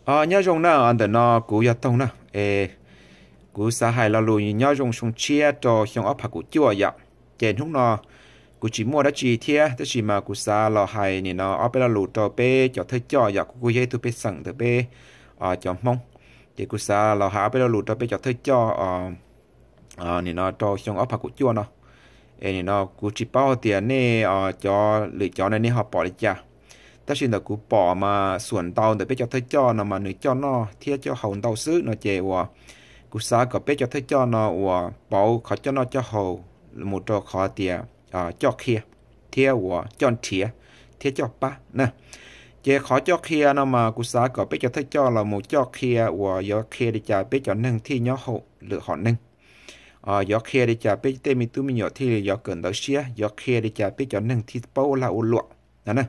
Nyob zoo na, ntawm no kuv yog Toog na. Es kuv xav hais lo lus nyob zoo xyoo tshiab rau xyoo ob phav kaum cuaj yom. Ces hnub no kuv tsis muaj dab tsi thiab, tab sis mas kuv xav los hais nim no ob peb lo lus rau peb cov thawj coj yom. Kuv kuj yog ib tug pej xeem ntawm peb cov Hmoob, ces kuv xav los hais ob peb lo lus rau peb cov thawj coj nim no rau xyoo ob phav kaum cuaj no. Es nim no kuv tsis paub hais tias nej cov lwm cov no nej ho pom li cas, tab sis ntawm kuv pom mas xuam ntau ntawm peb cov thawj coj no mas nws coj noj thiab coj haus ntau xwb no ces uas kuv xav kom peb cov thawj coj no uas pauv qhov coj noj coj haus mus rau qhov tias coj qhia thiab uas coj nrhiav thiab coj pab na. Ces qhov coj qhia no mas kuv xav kom peb cov thawj coj los mus coj qhia uas yuav qhia li cas peb cov neeg thiaj nyob hauv lwm hom neeg, yuav qhia li cas peb tej me tub me nyuam thiaj li yuav kawm ntawv siab, yuav qhia li cas peb cov neeg thiaj paub ua lag ua luam no.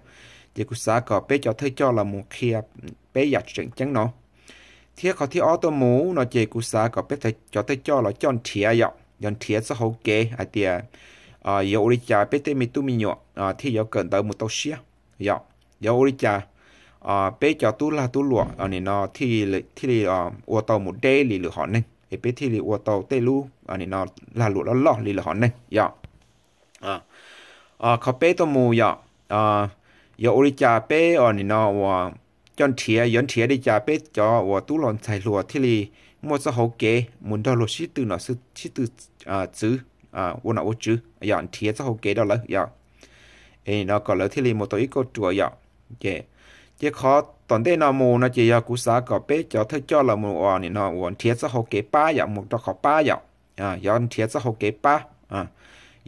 Ces kuv xav kom peb cov thawj coj los mus qhia peb yam tseem ceeb no. Thiab qhov thib ob tuaj mus no ces kuv xav kom peb cov thawj coj los coj nrhiav yom, yog nrhiav txoj hauv kev hais tias yuav ua li cas peb tej me tub me nyuam thiaj yuav kawm ntawv mus tau siab yom, yuav ua li cas peb cov tub lag tub luam nim no thiaj li ua tau mus deb li lwm hom neeg es peb thiaj li ua tau tej lub nim no lag luam loj loj li lwm hom neeg yom. Qhov peb tuaj mus yom, yuav ua li cas peb nim no uas coj nrhiav, yuav nrhiav li cas peb cov uas tub los ntxhais hluas thiaj li muaj txoj hauv kev mus nrog luag sib tw nom sib tw txwv, ua nom ua tswv yom, nrhiav txoj hauv kev rau lawv yom. Es nim no kom lawv thiaj li mus tau ib kauj ruam yom. Ces qhov tom ntej no mus no ces yog kuv xav kom peb cov thawj coj los mus uas nim no uas nrhiav txoj hauv kev pab yom, mus rau qhov pab yom. Yuav nrhiav txoj hauv kev pab,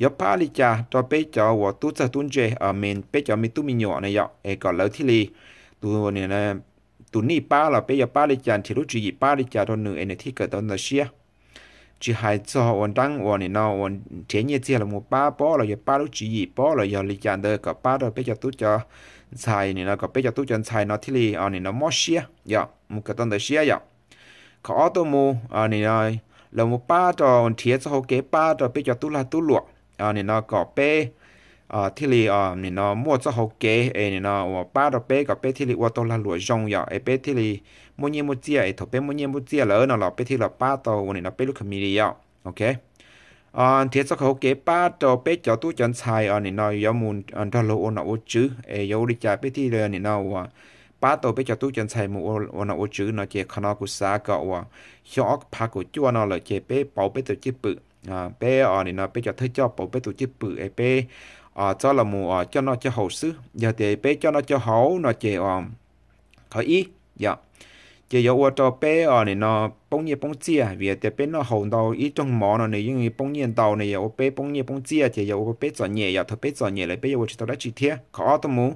yuav pab li cas rau peb cov uas tub txawg tub ntse, peb cov me tub me nyuam na yom, es kom lawv thiaj li, tus tus nij pab los peb yuav pab li cas, nrhiav lub tswv yim pab li cas rau nws es nws thiaj kawm tau ntawv siab. Tsis hais txog ua nreeb uas nim no uas nrhiav nyiaj txiag los mus pab pob los yog pab lub tswv yim pob los yog li cas ntawd kom pab rau peb cov tub cov ntxhais nim no, kom peb cov tub cov ntxhais no thiaj li nim no mob siab yom, mus kawm tau ntawv siab yom. Qhov ob tuaj mus nim no los mus pab rau nrhiav txoj hauv kev pab rau peb cov tub lag tub luam nim no kom peb thiaj li nim no muaj txoj hauv kev es nim no uas pab rau peb kom peb thiaj li ua tau lag luam zoo yom, es peb thiaj li muaj nyiaj muaj txiaj, es thaum peb muaj nyiaj muaj txiaj lawm no los peb thiaj los pab tau uas nim no peb lub community yom. Ok, nrhiav txoj hauv kev pab rau peb cov tub cov ntxhais nim no yuav mus nrog luag ua nom ua tswv es yuav ua li cas peb thiaj li nim no uas pab tau peb cov tub cov ntxhais mus ua nom ua tswv no ces qhov no kuv xav kom uas xyoo ob phav kaum cuaj no lawm ces peb pauv peb tus cwj pwm, peb nim no peb cov thawj coj pauv peb tus cwj pwm es peb txhob los mus coj noj coj haus xwb. Yog tias peb coj noj coj haus no ces qhov ib yom, ces yuav ua rau peb nim no poob nyiaj poob txiaj, vim tias peb noj haus ntau ib rooj mov no nws yeej poob nyiaj ntau, nws yuav ua peb poob nyiaj poob txiaj ces yuav ua peb txom nyem yom. Thaum peb txom nyem lawm peb yuav ua tsis tau dab tsi thiab. Qhov ob tuaj mus,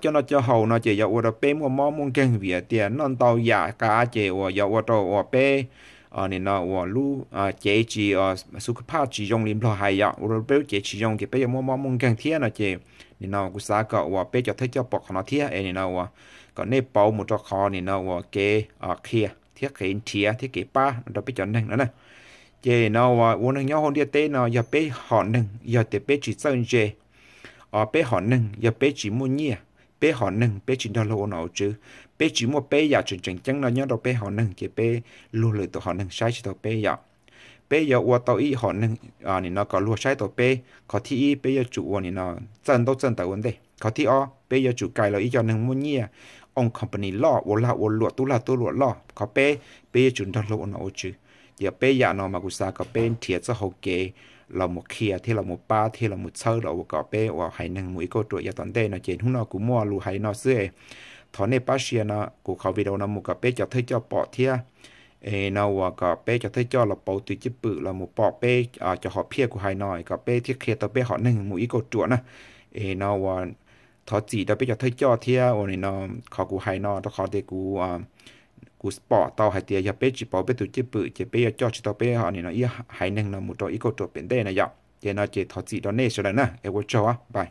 coj noj coj haus no ces yuav ua rau peb muaj mob muaj nkeeg, vim tias noj ntau yam qav ces uas yuav ua rau uas peb nim no uas lub cev tsis, xu kab phaj tsis zoo li nplog hais yom, ua rau peb lub cev tsis zoo ces peb yuav muaj mob muaj nkeeg thiab no ces nim no kuv xav kom uas peb cov thawj coj pom qhov no thiab es nim no uas kom nej pauv mus rau qhov nim no uas kev qhia thiab kev nrhiav thiab kev pab rau peb cov neeg no na. Ces no uas ua neeg nyob hauv ntiaj teb no yog peb hom neeg, yog tias peb tsis txawj ntse, peb hom neeg yog peb tsis muaj nyiaj, peb hom neeg peb tsis nrog luag ua nom ua tswv, peb tsis muaj peb yam tseem tseem ceeb no nyob rau peb hom neeg ces peb luag lwm tus hom neeg saib tsis taus peb yom. Peb yuav ua tau ib hom neeg nim no kom luag saib tau peb, qhov thib ib peb yuav tsum ua nim no txawj ntaub txawj ntawv ua ntej. Qhov thib ob peb yuav tsum kais los ib co neeg muaj nyiaj, own company loj, ua lag ua luam, tub lag tub luam loj. Qhov peb, peb yuav tsum nrog luag ua nom ua tswv. Ces peb yam no mas kuv xav kom peb nrhiav txoj hau kev los mus qhia thiab los mus pab thiab los mus txhawb los ua kom peb uas haiv neeg mus ib kauj ruam yav tom ntej no. Ces hnub no kuv muaj lus hais li no xwb, thov nej pab share no kuv qhov video no mus kom peb cov thawj coj pom thiab es no uas kom peb cov thawj coj los pauv tus cwj pwm los mus pom peb cov hom phiaj kuv hais no kom peb thiaj qhia tau peb hom neeg mus ib kauj ruam na. Es no uas thov txim rau peb cov thawj coj thiab uas nim no qhov kuv hais no rau qhov tias kuv, kuv pom tau hais tias yog peb tsis pauv peb tus cwj pwm ces peb yuav coj tsis tau peb nim no ib haiv neeg no mus rau ib kauj ruam pem ntej no yom. Ces no ces thov txim rau nej sawv daws na, es ua tsaug, bye.